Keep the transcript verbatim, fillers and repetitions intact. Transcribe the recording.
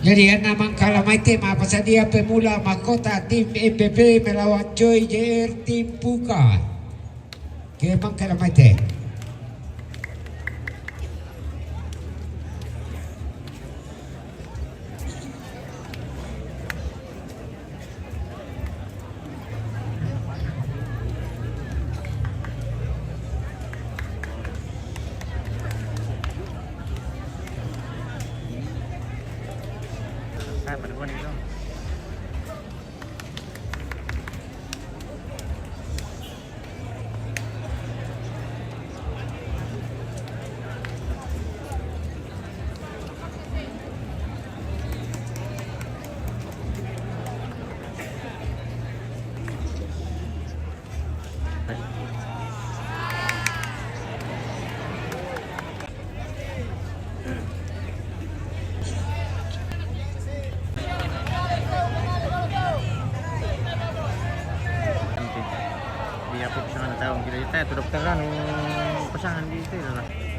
Jadi, enneng mangkala maite mappasadia pemula mahkota tim M P P melawan Joy J R tim Puka. Ke mangkala maite. Di apa pasangan tahu kita, kita tu dokter kan, pasangan di itu lah.